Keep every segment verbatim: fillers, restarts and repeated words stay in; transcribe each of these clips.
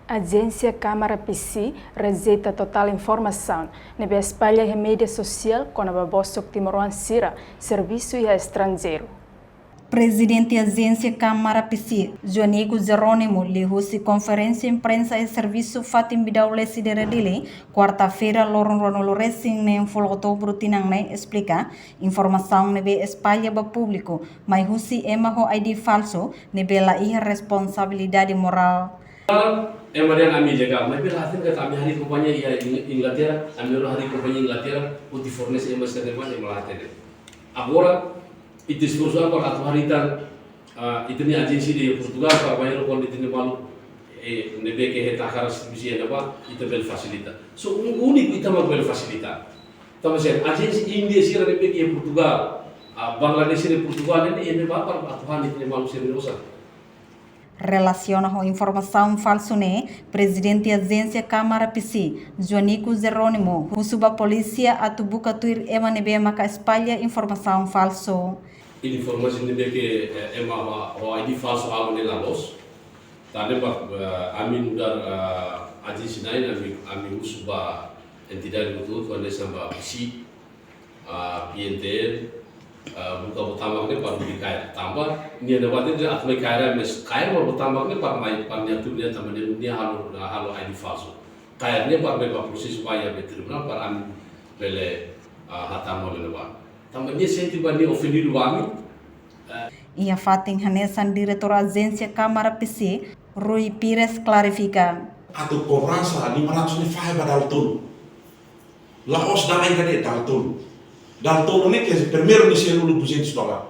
Ajénsia Kámara Pesi rejeita totál informasaun ne'ebé espalla iha média sosiál kona-ba bosok timoroan sira servisu iha estranjeiru. Prezidente Ajénsia Kámara Pesi, Joanico Jerónimo, liuhusi konferénsia imprensa iha servisu fatin Bidau Leste Dili, kuarta-feira, loron ruanulu-resin-neen-nulu outubru tinan ne'e, esplika informasaun ne'ebé espalla ba públiku mai husi ema ho I D falsu ne'ebé la iha responsabilidade morál. Ema dehan ami ilegal, maibé la hatene katak ami harii kompañia iha Ing-, Inglaterra, ami harii kompañia Inglaterra, hodi fornese ema sira-ne'e, ema la hatene. Agora, ita esforsu agora atu harii tan, ah, ita-nia ajénsia iha Portugal, para mai rokon ita-nia maluk, eh, ne'ebé ke hetan hakarak servisu iha ne'ebá, ita bele fasilita. So, un-, úniku ita mak bele fasilita. Tanba sá, ajénsia Índia sira ne'ebé ke iha Portugal, ah, Bangladesh sira iha Portugal, ne'e, ne'e ba para atu han ita-nia maluk sira-ne'e osan. Relasiona ho informasaun falsu ne'e, Prezidente Ajénsia Kámara Pesi, Joanico Jerónimo, husu ba polísia atu buka tuir ema ne'ebé maka espalla informasaun falsu. Informasaun ne'ebé ke, eh, ema ho, ho I D falsu halo ne'e la loos. Tan ne'e ba, eh, ami nu'udar, eh, ajénsia na'in, ami, ami husu ba entidade hotu-hotu, hanesan ba Pesi, ah, P N T L, ah, buka buat tamak ne'e para hodi kaer. Tanba nia ne'ebá dehan atu mai kaer, mas kaer mak buat tamak ne'e para mai, para nia tuur nia tanba nia, nia halo, halo I D falsu. Kaer ne'e para mai ba prosesu ba iha tribunál para ami bele, ah, hatama halo ne'ebá. Tanba nia sente ba nia ofendidu ba ami. Iha fatin hanesan, Diretór Ajénsia Kámara Pesi, Rui Pires, klarifika. Atu kobransa lima ratus ne'e fahe ba dala tolu. La'ós dala ida de'it, dala tolu. Dala tolu ne'e ke primeiru nia selu duzentus dolar.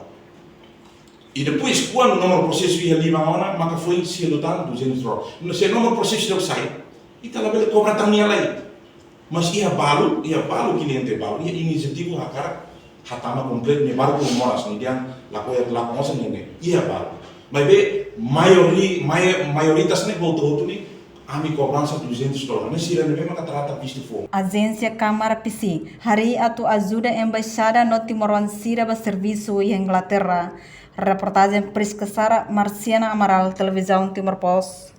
I depois, kuandu nomor prosesu iha liman ona, maka foin selu tan duzentus dolar. No, se nomor prosesu seidauk sai, ita labele kobra tan nia lai. Mas iha balu, iha balu kliente balu, iha inisiativa hakarak hatama kompletu nia balu ku moras, nia dehan lakohi lakon osan ne'e, iha balu. Maibé maiori-, mai-, maioritas ne'e hotu-hotu ne'e, ami kobransa duzentus dolar. Ne'e sira ne'ebé maka trata vistu foun. Ajénsia Kámara Pesi harii atu ajuda embaixada no timoroan sira ba servisu iha Inglaterra. Reportajen Prisca Sara, Marciana Amaral, Televizaun Timor Post.